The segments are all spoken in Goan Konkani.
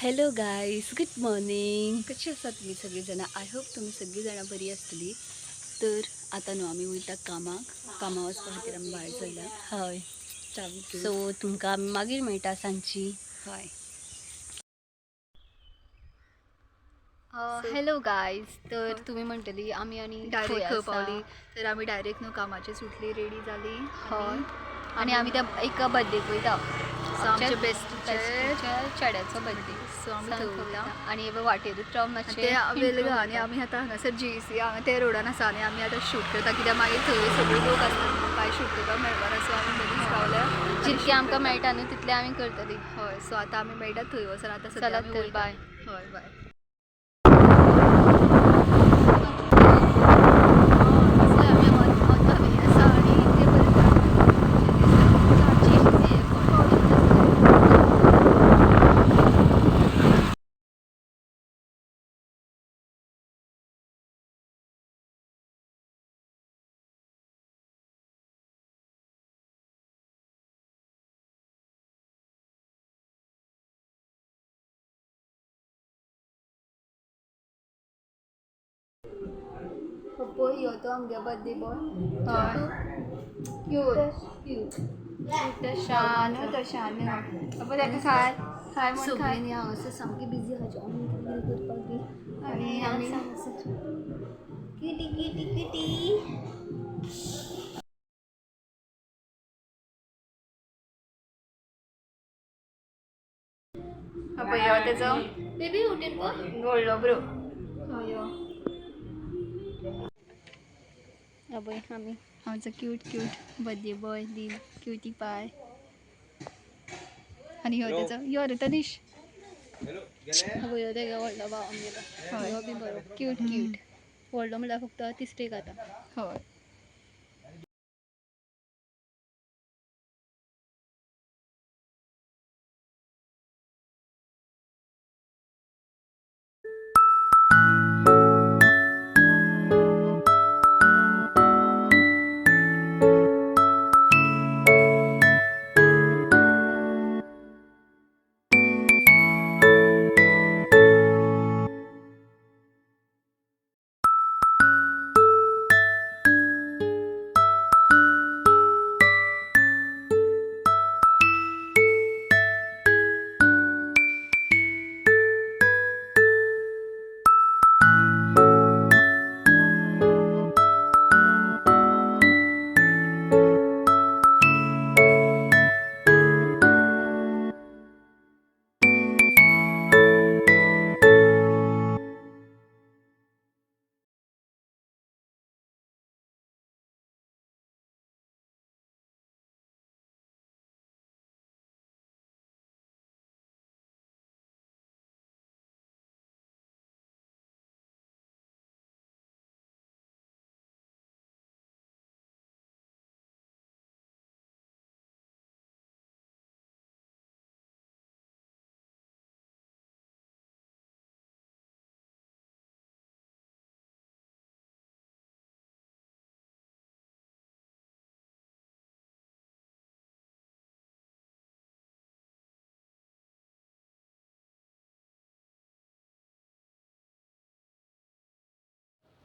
Hello guys, good morning. कशी आसात तुमी सगळीं जाणां? I hope तुमी सगळीं जाणां बरी आसतली. तर आतां न्हू आमी वयता कामाक. कामा वचपा खातीर आमी भायर सरल्या. हय. चावी घेवन. सो तुमकां आमी मागीर मेळटा सांजची. हय. हॅलो गायज, तर तुमी म्हणटली आमी आनी खंय डायरेक्ट खंय आसा? पावली तर आमी डायरेक्ट न्हू कामाची सुटली, रेडी जाली. हय, आनी आमी त्या एका बर्थडेक वयता. सो आमच्या बेस्टीचे चेड्याचो बर्थडे. सो आमी थंय वयता. आनी हे वाटेरूच रावन आनी मातशें ते वेलगा intro आनी करता. आमी आतां हांगासर जीसी हांगा ते रोडान आसा आनी आमी आतां शूट करता कित्याक मागीर थंय सगळे लोक आसतात म्हणून कांय शूट करपाक मेळपाना. सो आमी मदींच रावल्या. जितकें आमकां मेळटा न्हू तितलें आमी करतली. हय, सो आतां आमी मेळटा थंय वचून. आतां सद्या चलात आमी तर, वयता. बाय. हय, बाय. पळय, यो तो आमगे बर्थडे बॉय. हय. क्यूट क्यूट शानू तो शानू. अबो ताका खाय खाय म्हण खाय. सगळीं हांगासर सामकी बिजी आहा, जेवण कितें करपाक बी. आनी आमी किटी किटी किटी. अबो यो तेजो बेबी उठून पळय. व्हडलो ब्रो. हय, यो. अबय आमी आमचो क्यूट क्यूट बर्थडे बॉय दिल क्युटी पाय. आनी ह्यो तेजो यो रे तनिश. अबय यो तेगे व्हडलो भाव आमगेलो. हय. हो बी बरो. Cute cute. व्हडलो म्हणल्यार फक्त तिसरेक आतां. हय.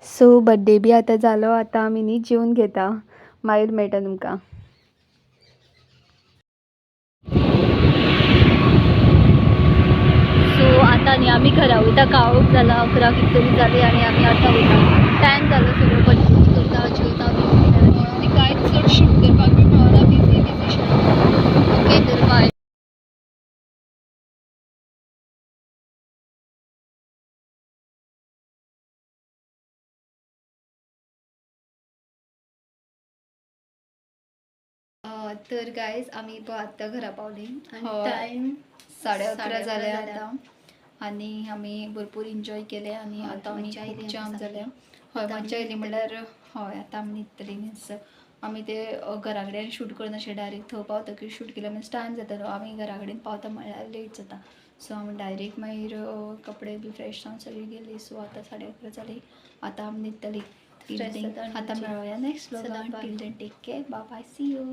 सो बड्डे बी आतां जालो. आतां आमी न्ही जेवन घेता, मागीर मेळटा तुमकां. सो आतां न्ही आमी घरा वयता. काळोख जाला, 11 कितें तरी जाली आनी आमी आतां वयता. टायम जालो, सगळो बड्डे बी करता, जेवता बी. आनी कांय चड शूट करपाक बी मेळना, बिजी बिजी शूट. ओके तर बाय. तर गायज, आमी पळय आत्तां घरा पावली. आनी हय. टायम 11:30 जाले जाले. आतां. आनी आमी भरपूर एन्जॉय केलें आनी हय, आतां आमी मज्जा खूब आयली जाम आमकां जाल्या. सामकी. हय, आतां आमी मज्जा येयली. न्हिदतलीं. म्हणल्यार हय, आतां आमी न्हिदतलीं. मिन्स आमी ते घरा कडेन शूट करनाशे, डायरेक्ट थंय पावतकीर शूट केलें. मिन्स टायम जाता न्हू, आमी घरा कडेन पावता म्हणल्यार लेट जाता. सो आमी डायरेक्ट मागीर कपडे बी फ्रेश जावन सगळीं गेलीं. सो आतां 11:30 जालीं, आतां आमी न्हिदतलीं. Fresh जाता आनी आतां मातशें. मेळोया नेक्स्ट चला, व्लॉगान. Bye. Till then take care, bye bye, see you.